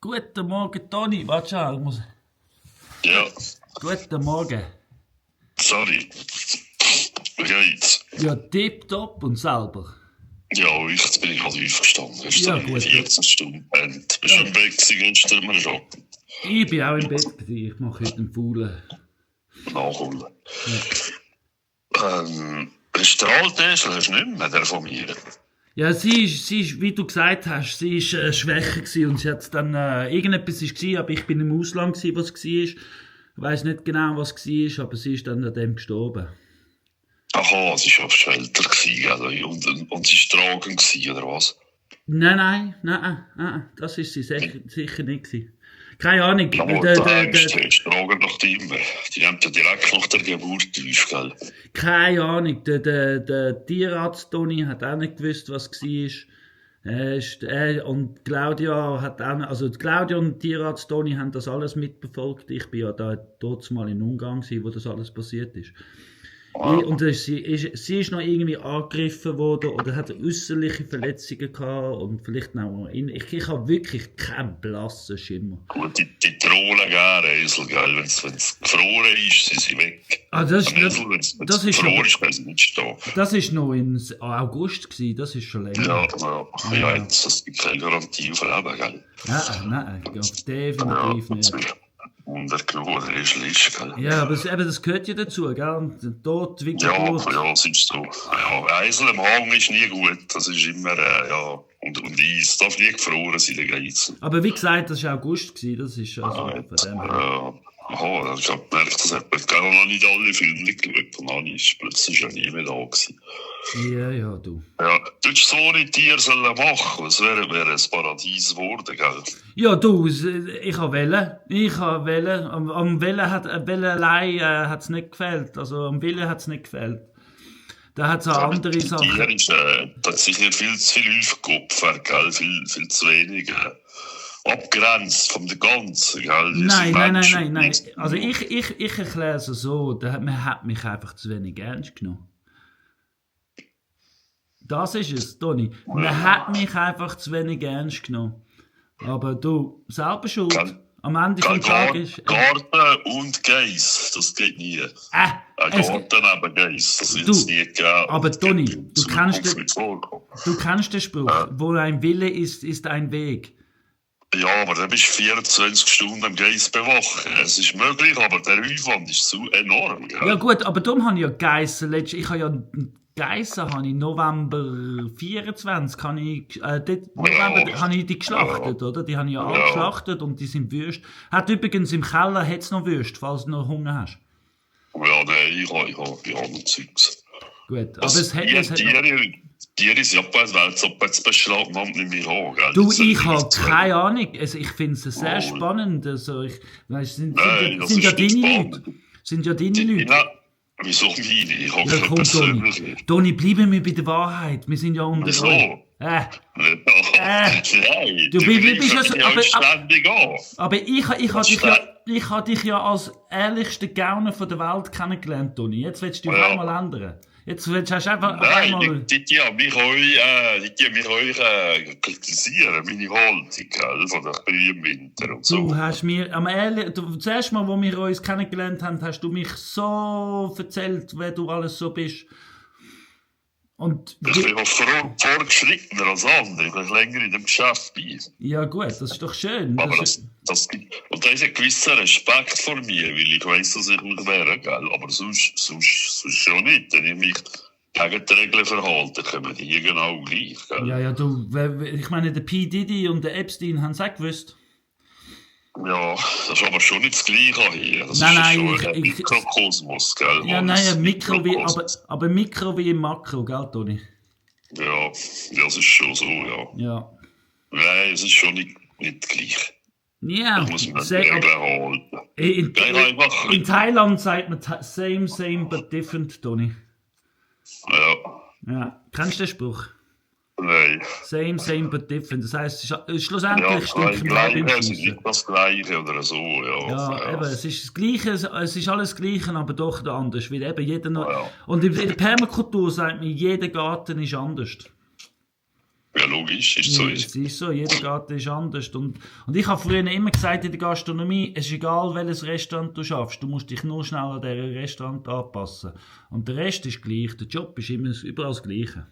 Guten Morgen, Toni. Warte schon, ich muss... Ja, Guten Morgen. sorry. Wie geht's? Ja, tipptopp und selber. Ja, jetzt bin ich halt aufgestanden. Ja, Gestern gut. 14 Stunden pennt. Bist du im Bett gewesen gestern immer schon? Ich bin auch im Bett gewesen. Ich mache heute einen Faulen. Nachholen. Strahlt das? Hast du nicht mehr der von mir? Ja, sie ist, wie du gesagt hast, sie ist schwächer gewesen und sie hat dann, irgendetwas ist gewesen, aber ich bin im Ausland gewesen, was war. Ich weiss nicht genau, was war, aber sie ist dann an dem gestorben. Aha, sie war schon älter gewesen, gell? Und sie war tragend gewesen, oder was? Nein, das ist sie sicher nicht gewesen. Keine Ahnung. Ja, aber ist tragend noch immer. Die nimmt ja direkt nach der Geburt auf, gell? Keine Ahnung. Der Tierarzt Toni hat auch nicht gewusst, was war. Und Claudia hat auch, also Claudia und Tierarzt Toni haben das alles mitverfolgt. Ich bin ja da dort mal in Ungarn gewesen, wo das alles passiert ist. Und sie ist noch irgendwie angegriffen worden oder hat äußerliche Verletzungen gehabt und vielleicht noch ich habe wirklich keinen blassen Schimmer. Gut, die Trollen gerne, Esel, gell? Wenn es gefroren ist, sind sie weg. Das ist gefroren ist, können sie nicht stehen. Das ist noch im August gewesen, das ist schon länger. Ja, das gibt keine Garantie auf Leben, gell? Nein, definitiv nicht. Und der Knochen ist, gell? Ja, aber das gehört ja dazu, gell? Und der Tod wie Geburt. Ja, es ist so. Ja, Eisel am Hang ist nie gut. Das ist immer, und Eis. Darf nie gefroren sein, der Geiz. Aber wie gesagt, das war August gewesen, das ist also von dem her. Aha, ich habe gemerkt, dass ich noch nicht alle Filme geschaut und dann ist plötzlich ja nie mehr da gewesen. Ja, du. Ja, du hättest so ein Tier sollen machen, es wäre ein Paradies geworden, gell? Ja, du, ich habe wählen. Am Wählen allein hat es nicht gefällt. Also am Willen hat es nicht gefällt. Da hat es auch andere Sachen. Tier ist, da hat sich nicht viel zu viel aufgeopfert, gell? Viel zu wenig. Abgrenzt von der Ganzen, gell? Nein. Also ich erkläre es so, man hat mich einfach zu wenig ernst genommen. Das ist es, Toni. Man hat mich einfach zu wenig ernst genommen. Aber du, selber schuld. Am Ende des Tages ist... Garten und Geiss, das geht nie. Garten neben Geiss, das wird es nie geben. Aber Toni, du kennst den Spruch, wo ein Wille ist, ist ein Weg. Ja, aber da bist du 24 Stunden am Geiss bewachen. Es ist möglich, aber der Aufwand ist zu enorm. Gell? Ja gut, aber darum habe ich ja Geissen Geissen habe ich November 24 habe ich die geschlachtet, oder? Die habe ich ja alle geschlachtet und die sind Würst. Hat übrigens im Keller hat's noch Würst, falls du noch Hunger hast. Ja, nein, ich habe noch Zeugs. Gut, aber es hat Tiere sind jetzt beschlagnahmt nicht mehr an, gell? Du, ich habe keine Ahnung. Also, ich finde es sehr spannend. Also, sind ja deine Leute. Ja, wieso meine? Ich habe ja, komm, Toni, bleiben wir bei der Wahrheit. Wir sind ja unter Wieso? Nein, du bist ja so, ständig an. Aber ich habe dich ja als ehrlichster Gauner von der Welt kennengelernt, Toni. Jetzt willst du dich einmal ändern. Jetzt hast du einfach einmal... Die haben mich euch kritisieren, meine Haltung, gell, von der Brühe im Winter und so. Du hast mir, das erste Mal, wo wir uns kennengelernt haben, hast du mich so erzählt, wer du alles so bist. Und ich bin auch vorgeschrittener als andere, weil ich länger in dem Geschäft bin. Ja gut, das ist doch schön. Aber und da ist ein gewisser Respekt vor mir, weil ich weiss, dass ich mich wehre, gell? Aber sonst schon nicht. Wenn ich mich gegen die Regeln verhalte, kommen die genau gleich. Gell? Ja, du, ich meine, der P. Diddy und der Epstein haben es auch gewusst. Ja, das ist aber schon nicht das Gleiche hier. Das nein, ist schon ein Mikrokosmos, gell? Ja, nein, aber Mikro wie im Makro, gell, Toni? Ja, das ist schon so, ja. Ja. Nein, es ist schon nicht gleich. Ja, da muss man halten. In Thailand sagt man same, but different, Toni. Ja, kennst du den Spruch? Nein. Same, but different. Das heisst, schlussendlich stinken wir ab im Es ist nicht das Gleiche oder so, ja. Ja, eben, es ist das Gleiche, es ist alles das Gleiche, aber doch anders. Weil eben jeder noch, und in der Permakultur sagt man, jeder Garten ist anders. Ja, logisch, ist so. Es ist so, jeder Garten ist anders. Und ich habe früher immer gesagt in der Gastronomie, es ist egal, welches Restaurant du schaffst, du musst dich nur schnell an dieses Restaurant anpassen. Und der Rest ist gleich, der Job ist immer überall das Gleiche.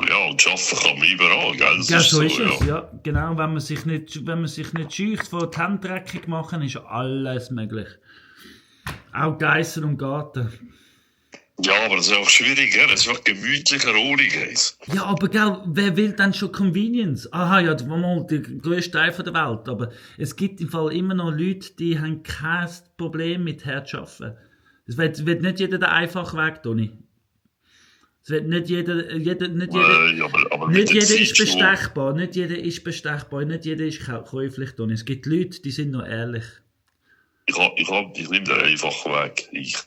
Ja, und arbeiten kann man überall, gell? Das Ja, ist so ist ja. es, ja. Genau, wenn man sich nicht scheucht vor die Hände dreckig machen, ist alles möglich. Auch Geissen und Garten. Ja, aber das ist auch schwierig, gell? Das ist auch gemütlicher ohne Geiss. Ja, aber gell, wer will dann schon Convenience? Aha, ja, das war mal der grösste Teil der Welt. Aber es gibt im Fall immer noch Leute, die haben kein Problem mit hart zu arbeiten. Es wird nicht jeder der einfache Weg, Toni. Es wird nicht jeder Aber nicht mit der jeder Zeit ist schon. bestechbar, nicht jeder ist käuflich, Toni. Es gibt Leute, die sind noch ehrlich. Ich nehme den einfachen Weg. Ich.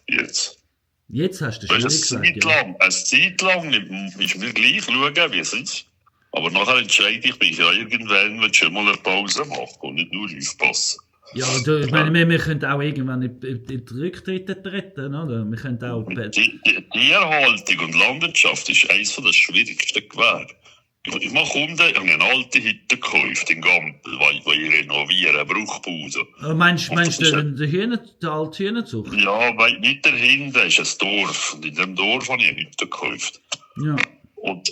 Jetzt hast du Weißt, schwierig gesagt, ja. eine Zeit lang ist mir gleich schauen, wie es ist. Aber nachher entscheide ich mich ja irgendwann, wenn schon mal eine Pause machen und nicht nur aufpassen. Ja, ich meine, wir können auch irgendwann in die Rücktritte treten, oder? Wir können auch... Die Tierhaltung und Landwirtschaft ist eines der schwierigsten Gewerbe. Ich mache Kunden, ich habe eine alte Hütte gekauft in Gampel, weil ich renoviere, eine Bruchbude. Meinst du die alte Hühnerzucht? Ja, weil weiter hinten ist ein Dorf. Und in dem Dorf habe ich eine Hütte gekauft. Ja. Und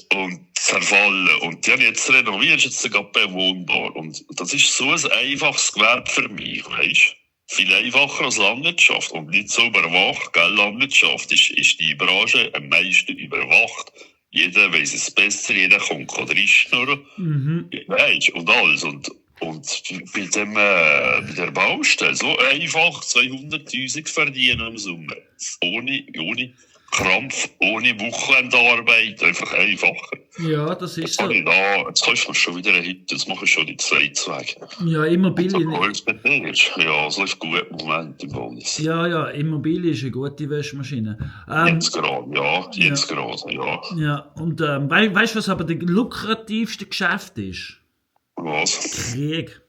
zerfallen. Und die haben jetzt renoviert, ist jetzt gerade bewohnbar. Und das ist so ein einfaches Gewerbe für mich, weißt? Viel einfacher als Landwirtschaft und nicht so überwacht. Gell? Landwirtschaft ist die Branche am meisten überwacht. Jeder weiss es besser, jeder kann reinschnurren. Weißt, und alles. Und bei der Baustelle so einfach 200'000 verdienen im Sommer. Ohne Krampf, ohne Wochenendarbeit, einfach einfacher. Ja, das ist so. Jetzt kaufst du schon wieder eine Hütte, das mache ich schon in 2 Tage. Ja, Immobilien... Ja, es läuft gut im Moment im Wallis. Ja, Immobilien ist eine gute Wäschmaschine. Jetzt gerade, ja. Ja, und weißt du, was aber das lukrativste Geschäft ist? Was? Krieg.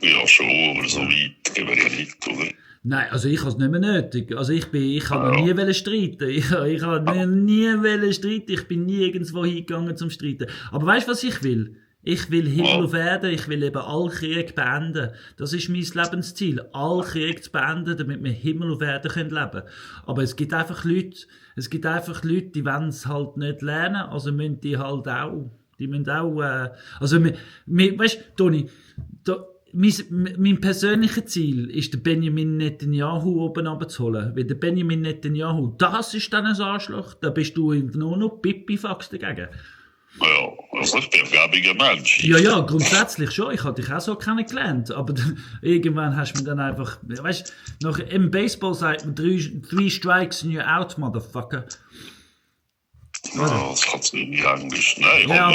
Ja, schon, aber so weit gehen wir ja nicht, oder? Nein, also ich habe es nicht mehr nötig. Also ich habe noch nie streiten. Ich habe nie streiten. Ich bin nie irgendwo hingegangen zum Streiten. Aber weißt du, was ich will? Ich will Himmel auf Erde. Ich will eben all Krieg beenden. Das ist mein Lebensziel. All Krieg zu beenden, damit wir Himmel auf Erde leben können. Aber es gibt einfach Leute, die wollen es halt nicht lernen. Also müssen die halt auch. Die müssen auch, weißt du, Toni, mein persönliches Ziel ist, den Benjamin Netanyahu oben runterzuholen. Weil der Benjamin Netanyahu, das ist dann ein Arschloch. Da bist du nur noch Pipifax dagegen. Ja, also ich bin ein gäbiger Mensch. Ja, grundsätzlich schon. Ich habe dich auch so kennengelernt. Aber irgendwann hast du mir dann einfach... Weißt du, im Baseball sagt man 3 Strikes and you're out, Motherfucker. Ja, das kann es nicht Englisch. Nein, ja,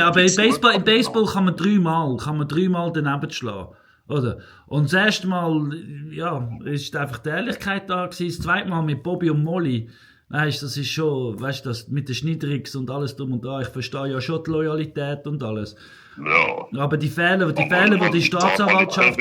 aber im Baseball kann man dreimal daneben schlagen. Oder? Und das erste Mal, ja, ist einfach die Ehrlichkeit da gewesen. Das zweite Mal mit Bobby und Molly. Weißt, das ist schon, weißt, das mit den Schniedrigs und alles drum und dran. Ich verstehe ja schon die Loyalität und alles. Ja. Aber die Fehler, die die Staatsanwaltschaft...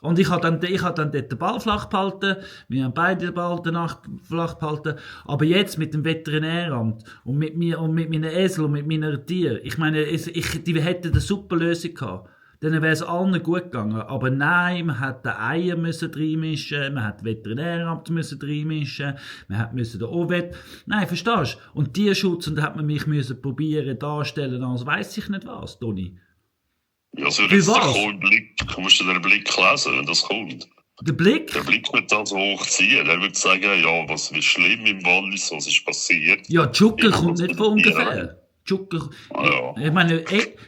Und ich habe dann dort den Ball flach behalten. Wir haben beide den Ball danach flach behalten. Aber jetzt mit dem Veterinäramt und mit mir und mit meinen Esel und mit meinen Tieren. Ich meine, die hätten eine super Lösung gehabt. Dann wäre es allen gut gegangen. Aber nein, man hat den Eier reinmischen, man hat das Veterinäramt reinmischen, man musste den OVET... Nein, verstehst du? Und Tierschutz, und da hat man mich probieren darstellen, als weiss ich nicht was, Toni. Ja, so jetzt musst du den Blick lesen, wenn das kommt. Der Blick? Der Blick wird das hochziehen. Der wird sagen, ja, wie schlimm im Wallis, was ist passiert. Ja, Tschucker kommt nicht von ungefähr. Tschucker. Ja. Ich meine,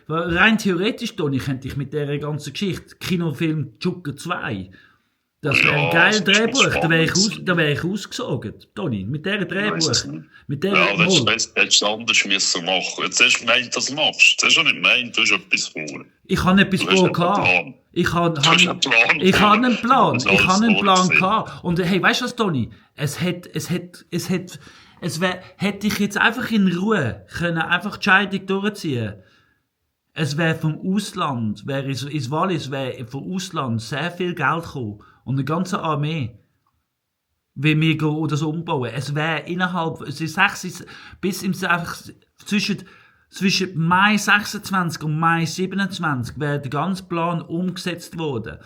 rein theoretisch, Toni, könnte ich mit dieser ganzen Geschichte, Kinofilm Tschucker 2, das wäre ein geiles Drehbuch, da wäre ich ausgesogen, Toni, mit dieser Drehbuch. Mit dieser hättest du anders müssen machen. Jetzt hast du gemeint, das machst. Jetzt hast du nicht gemeint, du hast etwas vor. Ich habe etwas vor gehabt. Ich habe einen Plan gehabt. Und hey, weißt du was, Toni? Hätte ich jetzt einfach in Ruhe können, einfach die Scheidung durchziehen. Es wäre vom Ausland, ins Wallis wäre vom Ausland sehr viel Geld gekommen. Und eine ganze Armee. Wie wir das umbauen. Es wäre bis im zwischen Mai 26 und Mai 27 wäre der ganze Plan umgesetzt worden.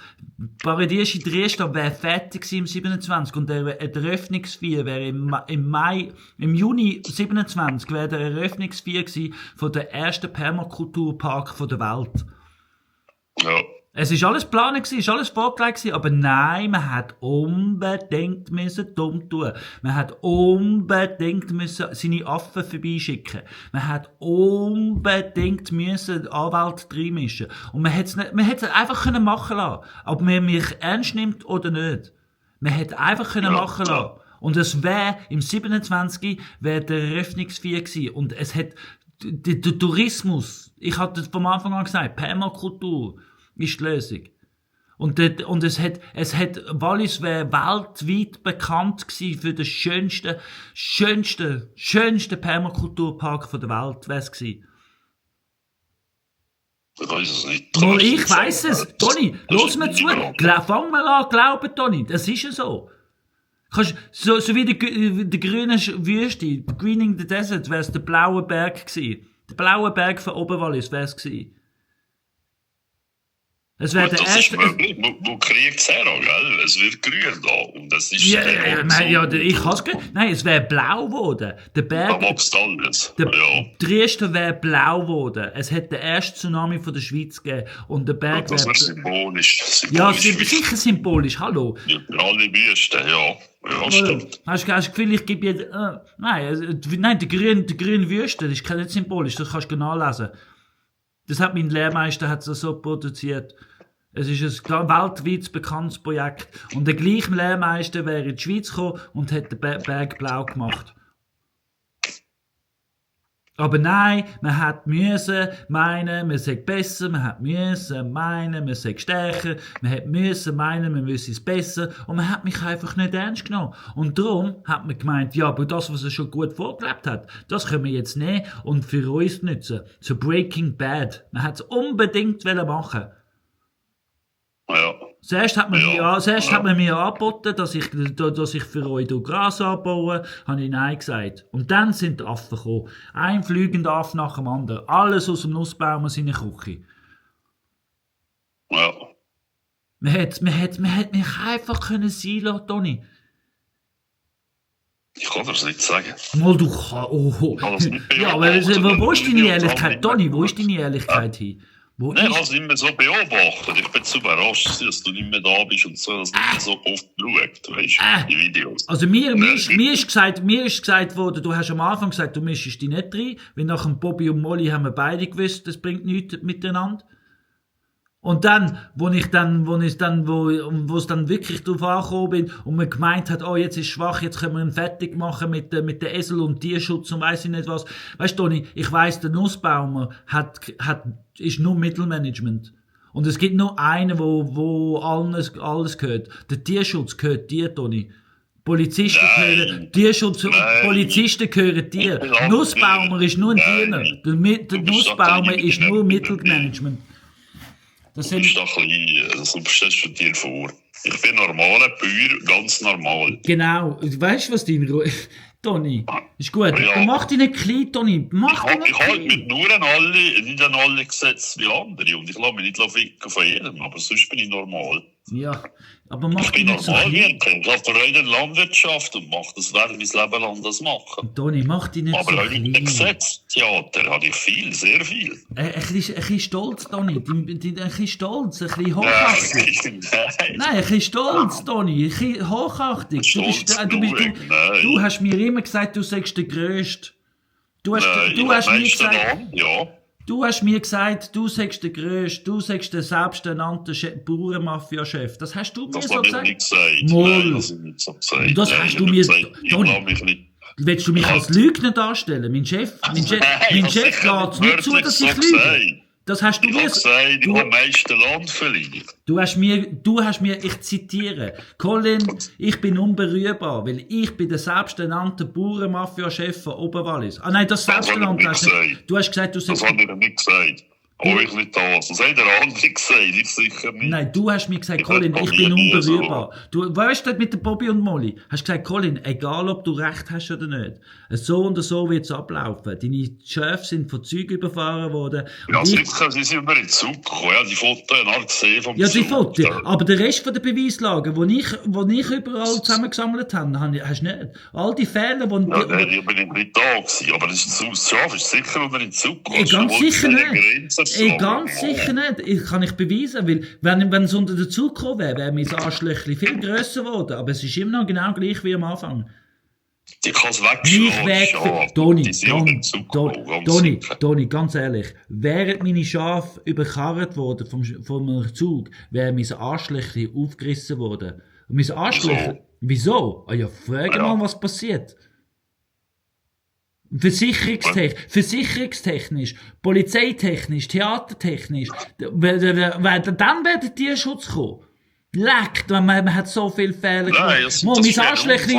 Paradies in Dresden wäre fertig gewesen im 27 und der Eröffnungsfeier wäre im Juni 27 wäre der Eröffnungsfeier gewesen von der ersten Permakulturpark der Welt. Ja. Es ist alles geplant gewesen, ist alles vorgelegt gewesen, aber nein, man hat unbedingt dumm tun. Man hat unbedingt seine Affen vorbeischicken. Man hat unbedingt Anwälte reinmischen. Und man hätte es einfach können machen lassen. Ob man mich ernst nimmt oder nicht. Man hätte einfach können machen lassen. Und es wäre, im 27. wäre der Eröffnungsfeier gewesen. Und es hat, der Tourismus, ich hatte vom Anfang an gesagt, Permakultur, ist die Lösung. Und es hat, Wallis wäre weltweit bekannt gewesen für den schönsten Permakulturpark der Welt, wär's gewesen. Ich weiß es nicht. Ich weiss es. Toni, los mir zu. Fang mal an glauben, Toni. Das ist ja so. So wie die grüne Wüste, Greening the Desert, wär's der blaue Berg gewesen. Der blaue Berg von Oberwallis wär's gewesen. Es wäre der erste. Wo kriegt es her, gell? Es wird grün da. Und das ist ich has gehört. Nein, es wäre blau geworden. Der Berg. Dresden wäre blau geworden. Es hat den ersten Tsunami von der Schweiz gegeben. Und der Berg das wäre symbolisch. Ja, sicher symbolisch. Hallo. Ja, alle Wüsten, ja. Ja, stimmt. Hast du das Gefühl, ich gebe dir. Nein, die grüne Wüste, das ist nicht symbolisch. Das kannst du nachlesen. Das hat mein Lehrmeister so produziert. Es ist ein weltweit bekanntes Projekt. Und der gleiche Lehrmeister wäre in die Schweiz gekommen und hätte den Berg blau gemacht. Aber nein, man hat meinen, man sei besser, man hat meinen, man sei stärker, man hat meinen, man wüsste es besser und man hat mich einfach nicht ernst genommen. Und darum hat man gemeint, ja, aber das, was er schon gut vorgelebt hat, das können wir jetzt nehmen und für uns nutzen. So Breaking Bad. Man hat es unbedingt machen. Ja. Zuerst hat man mir angeboten, dass ich für euch Gras anbaue, habe ich nein gesagt. Und dann sind die Affen gekommen. Ein fliegender Affe nach dem anderen. Alles aus dem Nussbaum in seine Küche. Ja. Man hätte mich einfach sein lassen, Toni. Ich kann das nicht sagen. Mal, du kannst. Ja, aber wo ist deine Ehrlichkeit, Toni? Wo ist deine Ehrlichkeit hin? Nein, ich habe es nicht mehr so beobachtet. Ich bin zu überrascht, dass du nicht mehr da bist und so, dass du nicht mehr so oft geschaut, weißt du, die Videos. Also mir ist gesagt worden, du hast am Anfang gesagt, du mischst dich nicht rein, weil nach dem Bobby und Molly haben wir beide gewusst, das bringt nichts miteinander. Und dann, wo es dann wirklich drauf angekommen bin und man gemeint hat, oh, jetzt ist schwach, jetzt können wir ihn fertig machen mit der Esel und Tierschutz und weiss ich nicht was. Weißt du, Toni, ich weiss, der Nussbaumer ist nur Mittelmanagement. Und es gibt nur einen, wo alles gehört. Der Tierschutz gehört dir, Toni. Polizisten gehören dir. Nussbaumer ist nur ein Diener. Der Nussbaumer ist nur Mittelmanagement. Du stellst du dir vor. Ich bin normaler Bauer, ganz normal. Genau. Weißt du, was dein Toni, ist gut. Ja. Mach dich nicht klein, Toni. Ich halte mich nicht an alle Gesetze wie andere. Und ich lasse mich nicht ficken von jedem. Aber sonst bin ich normal. Ja, aber mach dich nicht so klein. Ich habe Freude in der Landwirtschaft und werde mein Leben lang das machen. Toni, mach dich nicht so klein. Aber mit dem Gesetztheater habe ich viel, sehr viel. Ein bisschen stolz, Toni. Ein bisschen stolz, ein bisschen hochachtig. Nein, ein bisschen stolz, Toni. Ein bisschen hochachtig. Du hast mir immer gesagt, du sagst der Größte. Du hast mir gesagt, du sagst der Größte, du sagst der selbsternannte Bauernmafia-Chef. Das hast du mir so gesagt? Nein, das habe ich nicht so gesagt. Das hast du mir... Toni, willst du mich als Lügner darstellen? Mein Chef lässt es nicht zu, dass ich lüge. Das hast du mir gesagt. Ich habe am meisten Land verliehen. Du hast mir, ich zitiere, Colin, ich bin unberührbar, weil ich bin der selbsternannte Bauernmafia-Chef von Oberwallis. Ah nein, das selbsternannte hast du nicht. Du hast gesagt, du sagst... Das habe ich nicht gesagt. Euch nicht das. Was hat der andere gesagt? Ich sicher nicht. Nein, du hast mir gesagt, Ich Colin, hab ich bin nie unberührbar. Du weißt das mit der Bobby und Molly? Hast gesagt, Colin, egal ob du recht hast oder nicht, so und so wird es ablaufen. Deine Chefs sind von Zügen überfahren worden. Ja, sicher, sie sind über den Zug gekommen. Ja, die Fotos habe ich gesehen vom Ja, die Zug. Fotos. Aber der Rest von der Beweislage, wo ich überall zusammengesammelt habe, hast du nicht. All die Fälle, wo... Ja, nein, ich bin nicht da gewesen. Aber das Schaf ist sicher unter den Zug gekommen. Ganz sicher nicht. Ganz Ja. sicher nicht. Ich kann nicht beweisen, weil wenn es unter den Zug gekommen wäre, wäre mein Arschlöchli viel grösser geworden. Aber es ist immer noch genau gleich wie am Anfang. Die kann es Nicht wegschlagen. weg. Toni, ganz ehrlich, wären meine Schafe überkarrt worden vom Zug, wäre mein Arschlöchli aufgerissen worden. Und mein Arschlöchli... Wieso? Ah ja, frage mal, was passiert. Versicherungstechnisch, polizeitechnisch, theatertechnisch, dann werden die Schutz kommen. Leckt, man hat so viele Fehler gemacht. Mein Arschlöchli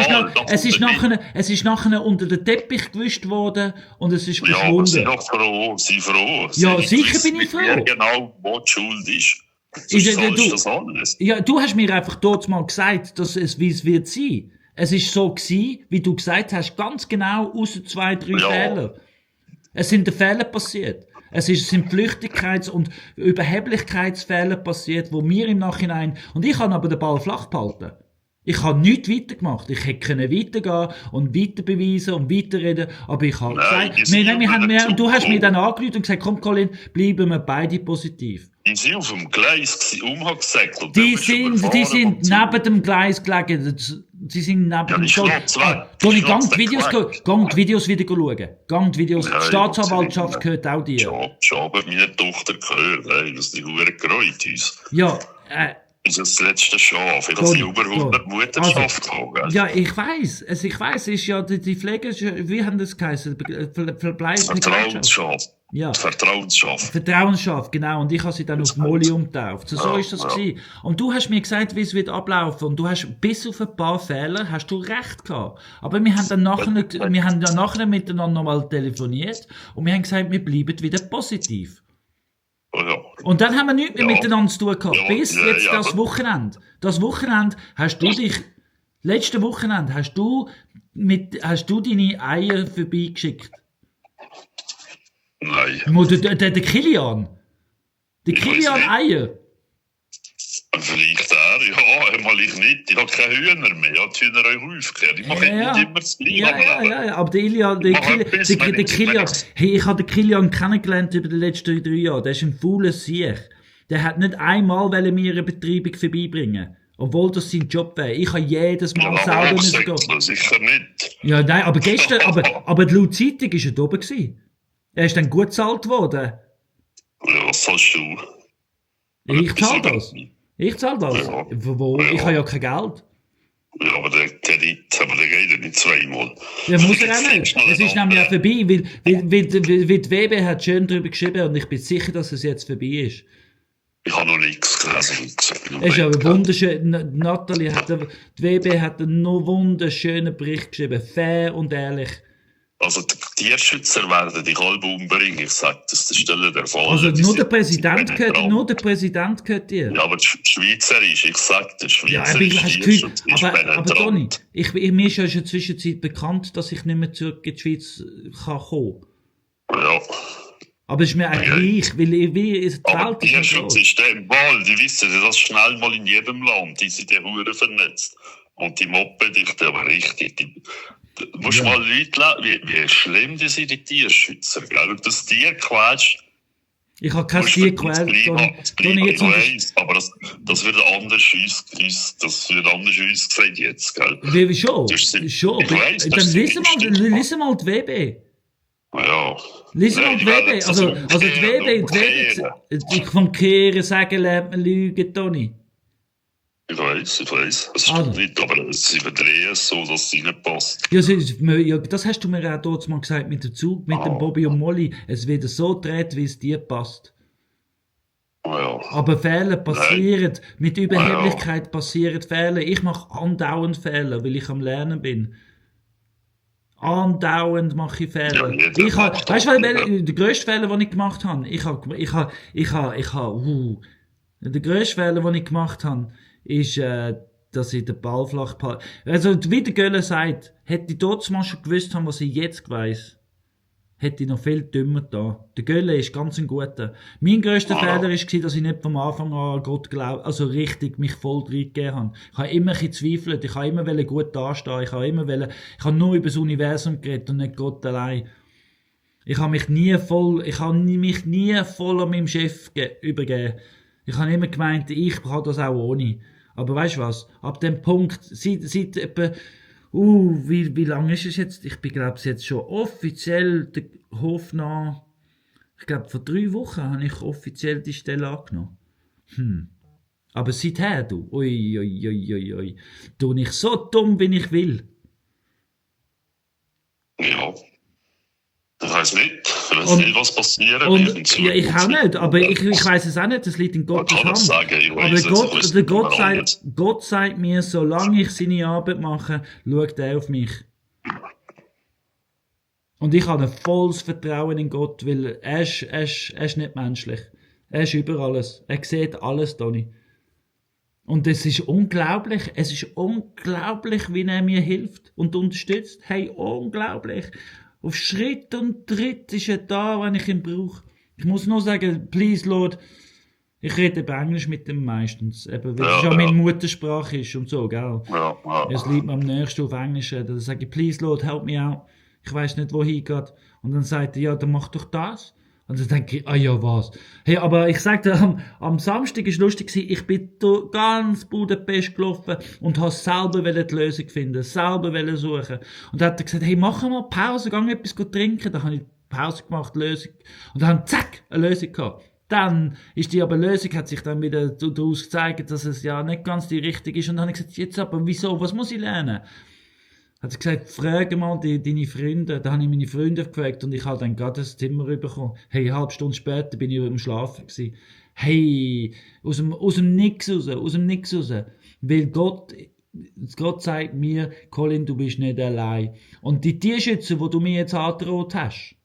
ist nachher unter den Teppich gewischt worden und es ist verschwunden. Ja, aber sie froh. Ja, sicher bin ich froh. Ja, genau, wo die Schuld ist. Das alles. Ja, du hast mir einfach dort mal gesagt, wie es wird sein. Es ist so gewesen, wie du gesagt hast, ganz genau, außer 2, 3 Fehler. Es sind Fehler passiert. Sind Flüchtigkeits- und Überheblichkeitsfehler passiert, wo wir im Nachhinein, und ich habe aber den Ball flach behalten. Ich habe nichts weitergemacht. Ich hätte können weitergehen und weiter beweisen und weiterreden, aber ich habe gesagt, und du hast mir dann angerufen und gesagt, komm Colin, bleiben wir beide positiv. Die sind auf dem Gleis umgesäckelt. Die sind neben dem Gleis gelegen. Sie sind neben dem Gleis. Toni, gang die Videos wieder schauen. Gang die Videos. Die Staatsanwaltschaft gehört auch dir. Schon, aber meine Tochter gehört, was die Hure gereut uns. Ja, Das ist das letzte Schaf. Ich habe über 100 Mutterschaft gehabt. Ja, ich weiss. Es ist ja die Pflege, wie haben das geheißen? Vertrauensschaf. Ja. Vertrauensschaf, genau. Und ich habe sie dann auf Molly umgetauft. So ist das gewesen. Und du hast mir gesagt, wie es wird ablaufen. Und du hast bis auf ein paar Fehler hast du recht gehabt. Aber wir haben dann nachher miteinander nochmal telefoniert und wir haben gesagt, wir bleiben wieder positiv. Ja. Und dann haben wir nichts mehr miteinander zu tun gehabt. Bis jetzt das Wochenende. Das Wochenende letzte Wochenende hast du deine Eier vorbeigeschickt. Nein. Der Kilian. Der Kilian Eier. Vielleicht einmal ich nicht. Ich habe keine Hühner mehr. Ich habe die Hühner auch aufgehört. Ich mache nicht immer das Gleiche. Ja. Aber der Kilian, hey, ich habe den Kilian kennengelernt über die letzten 3 Jahre. Der ist ein fauler Sieg. Der hat nicht einmal mir eine Betreibung vorbeibringen. Obwohl das sein Job wäre. Ich habe jedes Mal selber müssen gehen. Sicher nicht. Ja, nein, aber gestern, aber laut Zeitung war er da oben gewesen. Er ist dann gut gezahlt worden. Ja, was zahlst du? Ich zahle das. Ja. Wo? Ich habe ja kein Geld. Ja, aber der geht ja nicht zweimal. Ja, muss er auch nicht. Es ist nämlich auch vorbei, weil die WB hat schön darüber geschrieben und ich bin sicher, dass es jetzt vorbei ist. Ich habe noch nichts gelesen. Es ist ja wunderschön. Nathalie die WB hat einen noch wunderschönen Bericht geschrieben. Fair und ehrlich. Also die Tierschützer werden dich alle umbringen, ich sage das, das stelle der Fall. Also nur der Präsident gehört dir. Ja, aber Schweizerisch, ich sage das, Schweizerisch Tierschutz ist aber Toni, mir ist ja in der Zwischenzeit bekannt, dass ich nicht mehr zurück in die Schweiz kann kommen. Ja. Aber es ist mir eigentlich, weil die Welt Tierschutz ist der im Wald, die wissen das schnell mal in jedem Land, die sind ja Huren vernetzt. Und die mobben dich aber richtig, du musst mal Leute wie schlimm die sind, die Tierschützer, gell? Und das Tier quetscht. Ich habe kein Tier gequält. Aber das wird anders uns gesagt jetzt, gell? Wie schon? Ich weiss, dann lesen mal die WB. Ja. Lesen mal die WB. Also die WB, ich vom Kehren sagen lernt man lügen, Toni. Ich weiss. Es stimmt nicht, aber sie überdrehen es so, dass es nicht passt. Ja, das hast du mir auch dort mal gesagt mit dem Zug, mit dem Bobby und Molly. Es wird so gedreht, wie es dir passt. Ja. Aber Fehler passieren. Mit Überheblichkeit passieren Fehler. Ich mache andauernd Fehler, weil ich am Lernen bin. Andauernd mache ich Fehler. Ja, jeder macht Weißt das. du, der grösste Fehler, den ich gemacht habe, der grösste Fehler, den ich gemacht habe, ist, dass ich den Ball flach behalte. Also, wie der Göller sagt, hätte ich dort mal schon gewusst haben, was ich jetzt weiss, hätte ich noch viel dümmer da. Der Göller ist ganz ein guter. Mein grösster Fehler war, dass ich nicht vom Anfang an Gott glaubt, also richtig mich voll reingegeben habe. Ich habe immer ein bisschen zweifelt, ich habe immer gut dastehen, ich habe nur über das Universum geredet und nicht Gott allein. Ich habe mich nie voll an meinem Chef übergeben. Ich habe immer gemeint, ich kann das auch ohne. Aber weißt du was? Ab dem Punkt, seit etwa, wie lange ist es jetzt? Ich bin, glaube ich, jetzt schon offiziell der Hofnarr. Ich glaube, vor 3 Wochen habe ich offiziell die Stelle angenommen. Aber seither, du, ui, tue ich so dumm, wie ich will. Ja. Ich weiß nicht. Ich weiß nicht, was passieren wird. Und, ja, ich auch nicht, aber ich weiß es auch nicht, das liegt in Gottes kann Hand. das sagen, ich weiss Aber es, Gott sagt mir, solange ich seine Arbeit mache, schaut er auf mich. Und ich habe ein volles Vertrauen in Gott, weil er ist nicht menschlich. Er ist über alles. Er sieht alles, Toni. Und es ist unglaublich, wie er mir hilft und unterstützt. Hey, unglaublich. Auf Schritt und Tritt ist er da, wenn ich ihn brauche. Ich muss nur sagen, please Lord, ich rede eben Englisch mit ihm meistens, eben, weil es ja meine Muttersprache ist und so, gell? Ja. Es liegt mir am nächsten auf Englisch reden. Dann sage ich, please Lord, help me out. Ich weiss nicht, wohin geht. Und dann sagt er, ja, dann mach doch das. Und dann denke ich, ja, was? Hey, aber ich sag dir, am Samstag war es lustig, ich bin durch ganz Budapest gelaufen und habe selber die Lösung finden, selber suchen. Und dann hat er gesagt, hey, mach mal Pause, geh etwas trinken. Dann habe ich Pause gemacht, Lösung. Und dann zack, eine Lösung gehabt. Dann ist die aber Lösung, hat sich dann wieder daraus gezeigt, dass es ja nicht ganz die richtige ist. Und dann habe ich gesagt, jetzt aber, wieso, was muss ich lernen? Hat er gesagt, frage mal deine Freunde. Da habe ich meine Freunde gefragt und ich habe dann gerade das Zimmer bekommen. Hey, eine halbe Stunde später bin ich im Schlafen gewesen. Hey, aus dem Nix raus. Weil Gott sagt mir, Colin, du bist nicht allein. Und die Tierschützer, die du mir jetzt angedroht hast,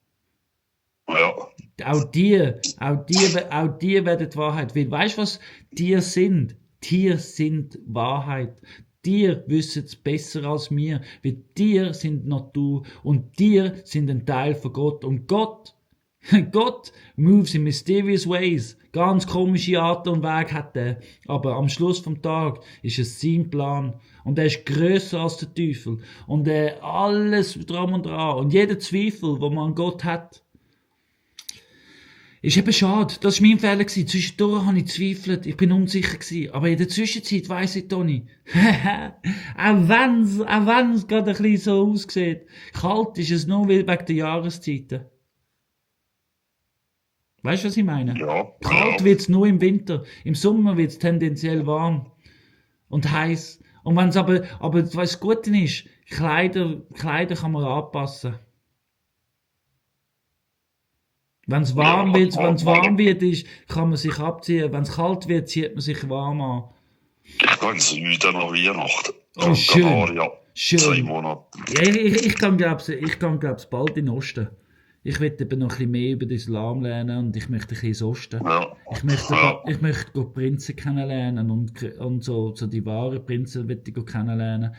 Ja. auch die werden die Wahrheit. Weil, weißt du was? Tiere sind Wahrheit. Tiere wissen es besser als wir, weil Tiere sind Natur und Tiere sind ein Teil von Gott. Und Gott moves in mysterious ways. Ganz komische Art und Weg hat er. Aber am Schluss vom Tag ist es sein Plan. Und er ist grösser als der Teufel. Und alles dran und dran. Und jeder Zweifel, wo man an Gott hat, ist eben schade. Das war mein Fehler gewesen. Zwischendurch habe ich gezweifelt. Ich bin unsicher gewesen. Aber in der Zwischenzeit weiss ich, Toni, auch wenn's gerade ein bisschen so aussieht, kalt ist es nur wegen der Jahreszeiten. Weißt du, was ich meine? Ja. Kalt wird's nur im Winter. Im Sommer wird's tendenziell warm. Und heiß. Und wenn's aber was das Gute ist, Kleider kann man anpassen. Wenn es warm wird, kann man sich abziehen. Wenn es kalt wird, zieht man sich warm an. Ich gehe ins Süden nach Weihnachten. Oh, schön. Ja, Schön. 2 Monate. Ja, ich kann glaub's bald in den Osten. Ich will eben noch ein bisschen mehr über den Islam lernen und ich möchte ein bisschen ins Osten. Ja. Ich möchte Prinzen kennenlernen und so die wahren Prinzen möchte ich kennenlernen.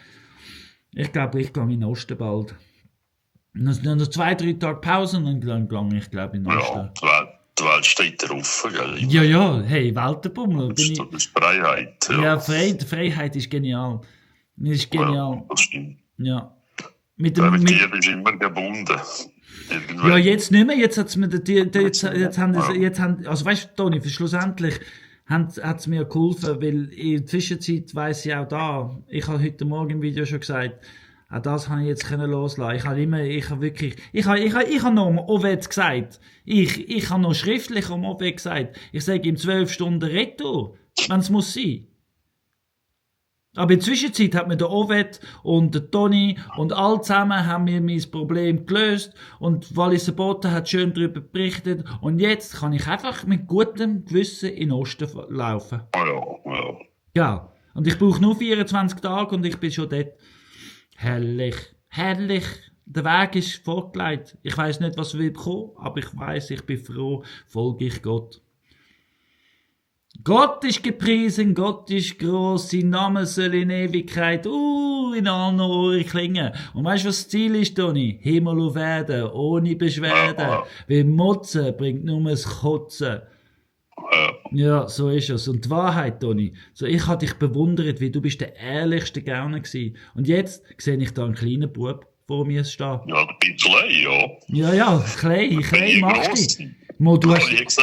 Ich glaube, ich gehe in den Osten bald. Noch 2-3 Tage Pause und dann gehe ich, glaube ich, in den Osten. Ja, die Welt steht drauf, gell? Ja, hey, Weltenbummel. Das ist Freiheit. Ja, Freiheit ist genial. Ist genial. Ja, das stimmt. Ja. Mit dir bist du immer gebunden. Ja, jetzt nicht mehr. Jetzt hat's mir also weißt du, Toni, schlussendlich hat's mir geholfen, weil in der Zwischenzeit weiss ich auch da, ich habe heute Morgen im Video schon gesagt, auch das habe ich jetzt loslassen. Ich habe noch um Ovet gesagt. Ich habe noch schriftlich um Ovet gesagt. Ich sage ihm 12 Stunden Retour, wenn es muss sein. Aber in der Zwischenzeit hat mir der Ovet und der Toni und alle zusammen haben mir mein Problem gelöst und Wallis Boten hat schön darüber berichtet und jetzt kann ich einfach mit gutem Gewissen in den Osten laufen. Ja. Ja, und ich brauche nur 24 Tage und ich bin schon dort. Herrlich. Der Weg ist vorgelegt. Ich weiß nicht, was wird kommen, aber ich weiß, ich bin froh, folge ich Gott. Gott ist gepriesen, Gott ist groß, sein Name soll in Ewigkeit, in allen Ohren klingen. Und weißt du, was das Ziel ist, Toni? Himmel auf Erden, ohne Beschwerden. Weil Motzen bringt nur das Kotzen. Ja, so ist es. Und die Wahrheit, Toni, so, ich habe dich bewundert, weil du bist der ehrlichste Gauner gewesen. Und jetzt sehe ich da einen kleinen Bub vor mir stehen. Ja, ein bisschen, ja. Ja, klein machst du. Mo, du bist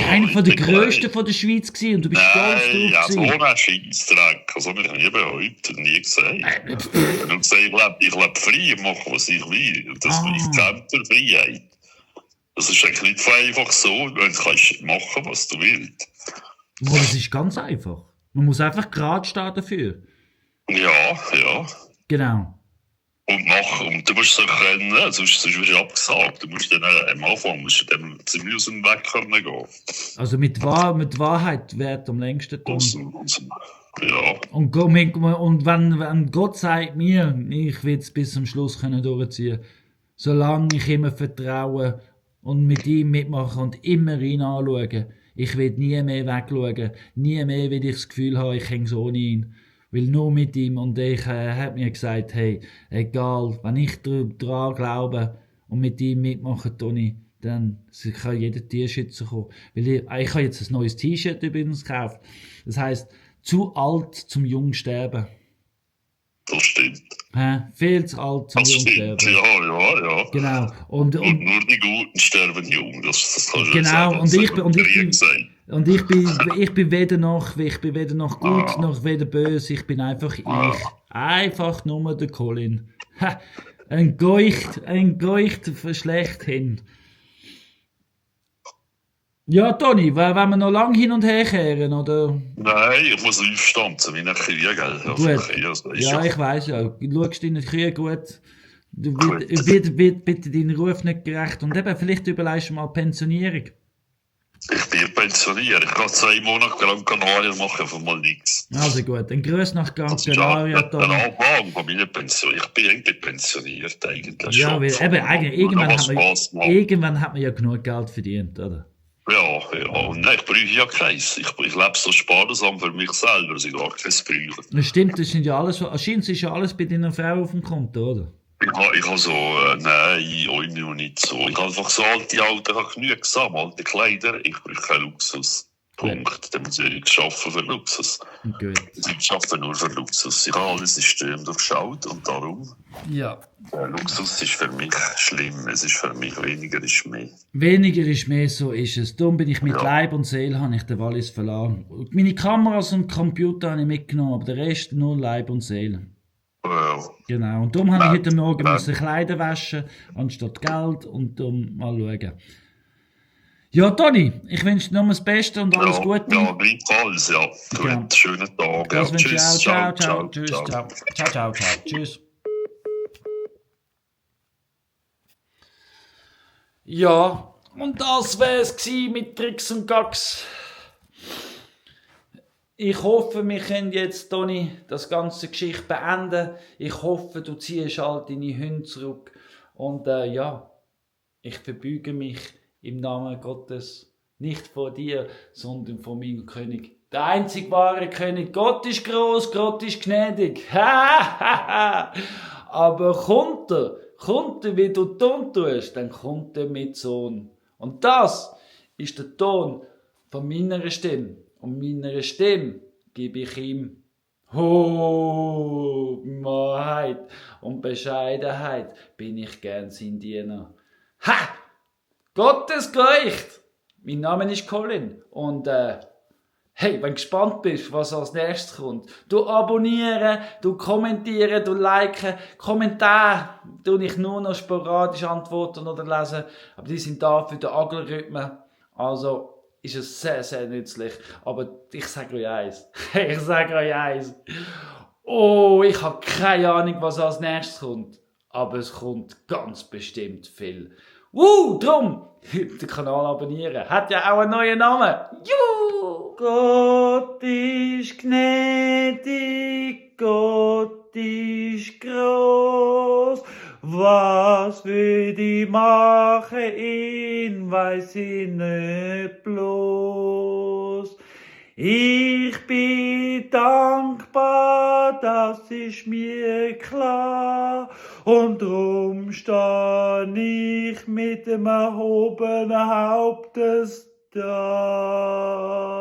einer von der Grössten von der Schweiz gewesen und du bist stolz drauf gewesen. gewesen. Ja, so ein Scheissdreck. Also, ich habe nie gesagt. Ich habe gesagt, ich lebe frei und mache, was ich will. Das ist Freiheit. Das ist eigentlich nicht einfach so, wenn du kannst machen, was du willst. Mo, das ist ganz einfach. Man muss einfach gerade stehen dafür. Ja. Genau. Und machen. Und du musst es auch können, sonst wirst du abgesagt. Du musst dann am Anfang dann ziemlich aus dem Weg können gehen. Also mit Wahrheit wird am längsten tun. Ja. Und wenn Gott sagt mir, ich will es bis zum Schluss können durchziehen, solange ich immer vertraue und mit ihm mitmachen und immer ihn anschauen, ich will nie mehr wegschauen, nie mehr will ich das Gefühl haben, ich hänge so ohne ihn. Weil nur mit ihm und ich hat mir gesagt, hey, egal, wenn ich daran glaube und mit ihm mitmache, Toni, dann kann jeder Tierschützer kommen. Weil ich habe jetzt ein neues T-Shirt übrigens gekauft. Das heisst, zu alt zum jung sterben. Das stimmt. Viel zu alt zum jung sterben. Ja. Genau. Und nur die Guten sterben jung, das kannst du genau. sagen. Und ich bin weder noch gut, noch weder böse. Ich bin einfach ich. Einfach nur der Colin. Ein Geucht schlechthin. Ja, Toni, wollen wir noch lange hin und her kehren, oder? Nein, ich muss aufstanzen, wie eine Kühe, gell? Gut. Ja, ich weiss ja. Du schaust deine Kühe gut. Du wird bitte deinen Ruf nicht gerecht. Und eben, vielleicht überlegst du mal Pensionierung. Ich bin pensioniert. Ich kann 2 Monate Gran Canaria machen, einfach mal nichts. Also gut, ein Grüß nach Gran Canaria, Toni. Der Anfang von meiner Pension. Ich bin eigentlich pensioniert, eigentlich ja, schon. Weil eben, eigentlich, irgendwann hat man ja genug Geld verdient, oder? Ja. Und nein, ich brauche ja keins. Ich lebe so sparsam für mich selber, dass ich gar keins brauche. Das stimmt, das sind ja alles, anscheinend ist ja alles bei deiner Frau auf dem Konto, oder? Ich habe so, nein, auch noch nicht so. Ich habe einfach so alte Autos, ich habe genug gesammelt, alte Kleider. Ich brauche keinen Luxus. Punkt. Dann muss ich arbeiten für Luxus. Gut. Ich arbeite nur für Luxus. Ich habe alles System durchschaut und darum. Ja. Luxus ist für mich schlimm. Es ist für mich weniger ist mehr. Weniger ist mehr, so ist es. Darum bin ich mit Leib und Seele habe ich den Wallis verlassen. Meine Kameras und Computer habe ich mitgenommen, aber der Rest nur Leib und Seele. Ja. Genau. Und darum habe ich heute Morgen Kleider waschen, anstatt Geld und darum mal schauen. Ja, Toni, ich wünsche dir nur das Beste und alles Gute. Ja, gleichfalls, ja. Gut, schönen Tag. Das wünsche ich auch. Ciao. Tschüss. Ciao. Tschüss. Ja, und das wäre es mit Tricks und Gags. Ich hoffe, wir können jetzt, Toni, das ganze Geschichte beenden. Ich hoffe, du ziehst halt deine Hunde zurück. Und ich verbeuge mich im Namen Gottes, nicht vor dir, sondern vor meinem König. Der einzig wahre König. Gott ist groß, Gott ist gnädig. Aber kommt er, wie du Ton tust, dann kommt er mit Sohn. Und das ist der Ton von meiner Stimme. Und meiner Stimme gebe ich ihm Wahrheit und Bescheidenheit. Bin ich gern sein Diener. Gottes Gericht! Mein Name ist Colin und hey, wenn du gespannt bist, was als nächstes kommt, du abonnieren, du kommentieren, du liken, Kommentare tue ich nur noch sporadisch antworten oder lesen, aber die sind da für den Algorithmus, also ist es sehr, sehr nützlich, aber ich sage euch eins, ich habe keine Ahnung, was als nächstes kommt, aber es kommt ganz bestimmt viel. Drum! Den Kanal abonnieren. Hat ja auch einen neuen Namen. Gott ist gnädig, Gott ist groß Was würd ich machen, ihn weiß ich nicht bloß. Ich bin dankbar, das ist mir klar, und drum steh ich mit dem erhobenen Hauptes da.